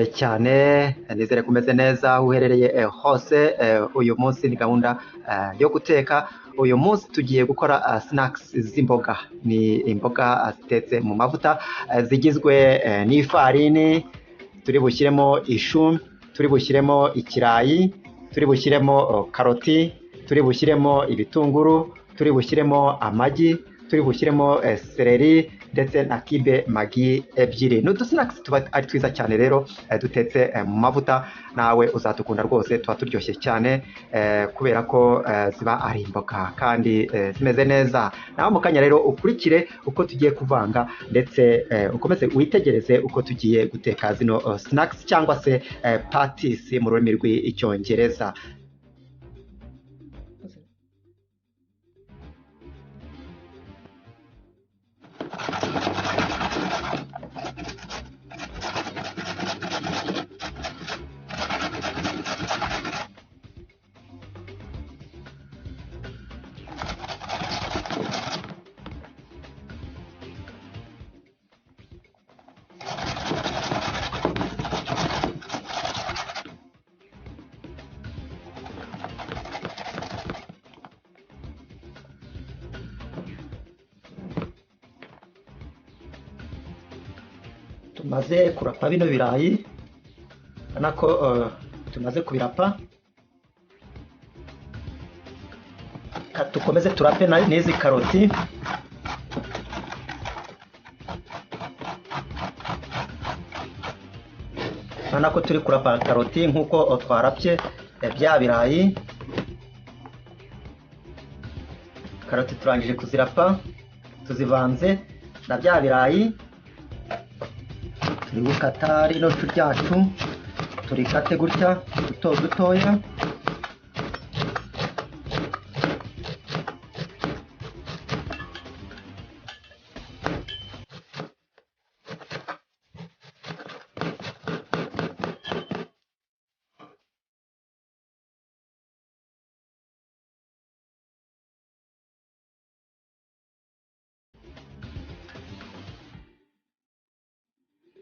Ndagusuhuje cyane, nizere ko umeze neza aho uherereye hose. Uyu munsi ni gahunda yo guteka. Uyu munsi tugiye gukora snacks z'imboga. Ni imboga zitetse mu mavuta, zigizwe n'ifarini, turi bushyiremo ishu, turi bushyiremo ikirayi, turi bushyiremo karoti, turi bushyiremo ibitunguru, turi bushyiremo amagi, turi bushyiremo seleri ndetse na kibe magi ebyiri. Ni udusinakisi tuba ari twiza cyane rero, dutetse mu mavuta, nawe uzadukunda rwose, tuba turyoshye cyane kubera ko ziba ari imboga kandi zimeze neza. Nawe mu kanya rero ukurikire uko tugiye kuvanga, ndetse ukomeze witegereze uko tugiye guteka zino sinakisi cyangwa se patisi mu rurimi rw'icyongereza. Tumaze kurapa bino birayi, urabona ko tumaze kubirapa. Dukomeze turape n'izi karoti. Urabona ko turi kurapa karoti nk'uko twarapye bya birayi. Karoti turangije kuzirapa, tuzivanze na bya birayi. Turi gukata rino shu ryacu, turikate gutya duto dutoya.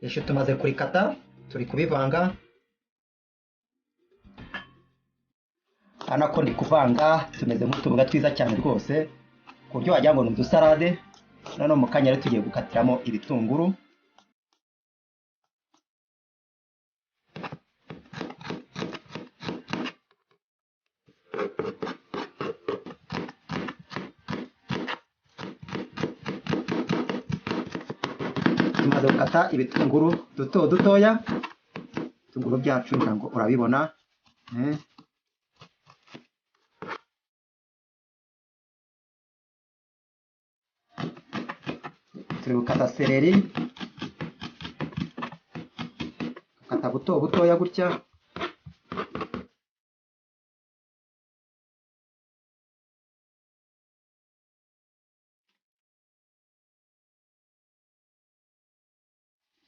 Ishu tumaze kurikata, turi kubivanga. Urabona ko ndi kuvanga, tumeze nk'utuboga twiza cyane rwose, ku buryo wagira ngo ni udusarade. Noneho mu kanya rero tugiye gukatiramo ibitunguru. Tumaze gukata ibitunguru duto dutoya, ibitunguru byacu ngira ngo urabibona. Turi gukata seleri, gukata buto butoya gutya.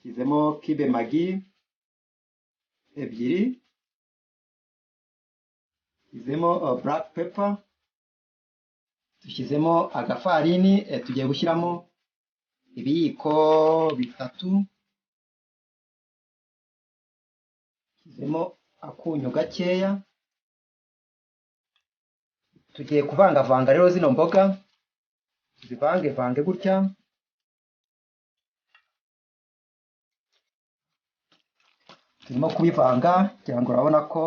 Shyizemo kibe magi ebyiri, shyizemo black pepper, dushyizemo agafarini, tugiye gushyiramo ibiyiko bitatu, shyizemo akunyu gakeya. Tugiye kuvangavanga rero zino mboga, tuzivangevange gutya. Turimo kubivanga kugira ngo urabona ko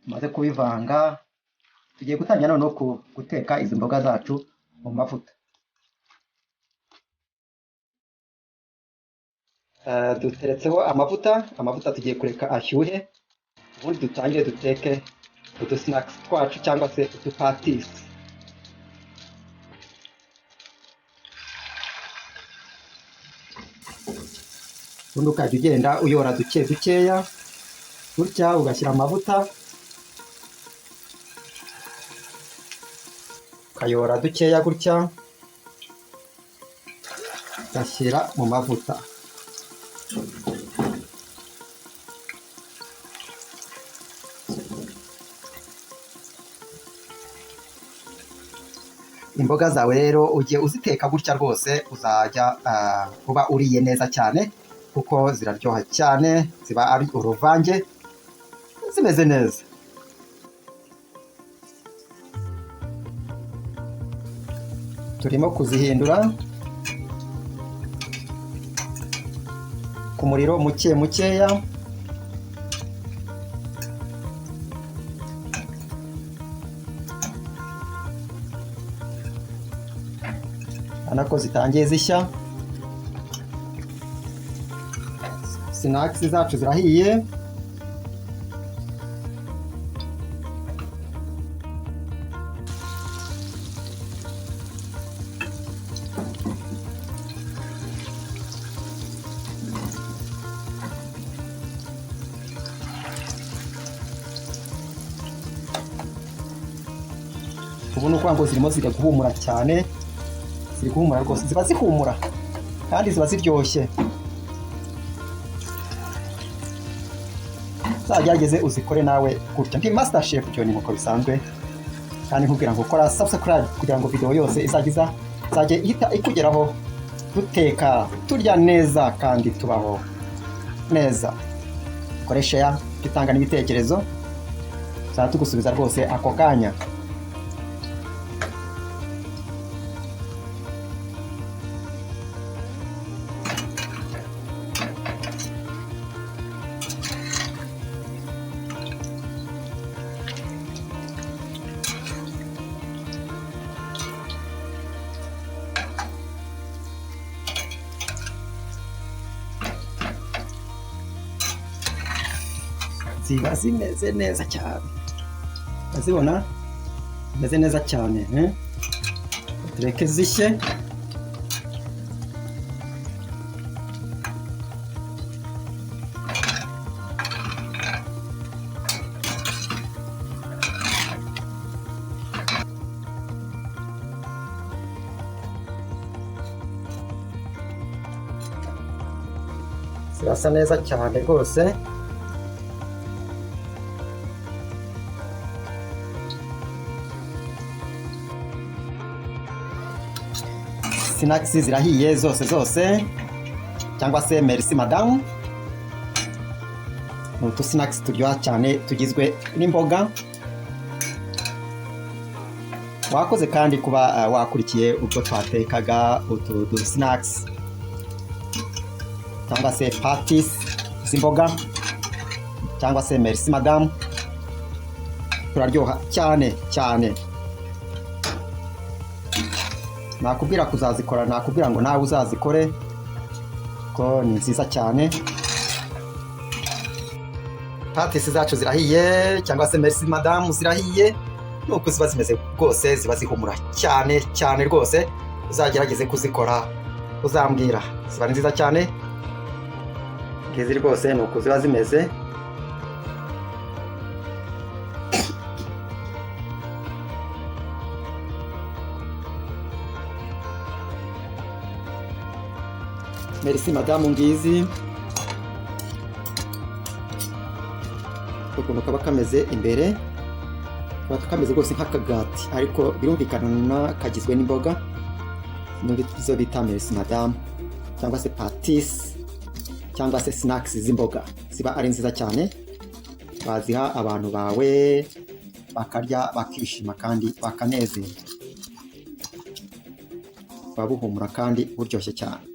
tumaze kubivanga. Tugiye gutangira noneho guteka izi mboga zacu mu mavuta. Duteretseho amavuta, amavuta tugiye kureka ashyuhe, ubundi dutangire duteke udusinakisi twacu cyangwa se udupatisi. Ubundi ukajya ugenda uyora duke dukeya gutya, ugashyira amavuta ukayora dukeya gutya, ugashyira mu mavuta. Imboga zawe rero ujye uziteka gutya rwose, uzajya uba uriye neza cyane, kuko Kuko ziraryoha cyane, ziba ari uruvange, zimeze neza. Turimo kuzihindura ku muriro muke mukeya. Urabona ko zitangiye zishya. Snacks zacu zirahiye. Ubu ni ukuvuga ngo zirimo ziri guhumura cyane, ziri guhumura rwose, ziba zihumura kandi ziba ziryoshye. Uzagerageze uzikore nawe gutya. Ndi Master Chef John nk'uko bisanzwe, kandi nkubwira ngo kora subscribe kugira ngo video yose izajye iza, izajye ihita ikugeraho. Duteka, turya neza kandi tubaho neza. Kore share, dutanga n'ibitekerezo, tuzajya tugusubiza rwose ako kanya. Ziba zimeze neza cyane, urazibona zimeze neza cyane. Tureke zishye. Zirasa neza cyane rwose. Snacks zirahiye zose zose, cyangwa se merci madame. Ni utu snacks turyoha cyane tugizwe n'imboga. Wakoze kandi kuba wakurikiye ubwo twatekaga utu du snacks cyangwa se patties z'imboga cyangwa se merci madame. Turaryoha cyane cyane. Nakubwira kuzazikora, nakubwira ngo nawe uzazikore ko ni nziza cyane. Patties zacu zirahiye cyangwa se merci madame zirahiye, nuko ziba zimeze rwose, ziba zihumura cyane cyane rwose. Uzagerageze kuzikora uzambwira, ziba ari nziza cyane. Ngizi rwose nuko ziba zimeze. Merci madame ngizi ukuntu kaba kameze imbere, kaba kameze rwose nk'akagati, ariko birumvikana kagizwe n'imboga, nizo bita merci madame cyangwa se patties cyangwa se snacks z'imboga. Ziba ari nziza cyane, waziha abantu bawe bakarya bakishima kandi bakanezerwa. Buba buhumura kandi buryoshye cyane.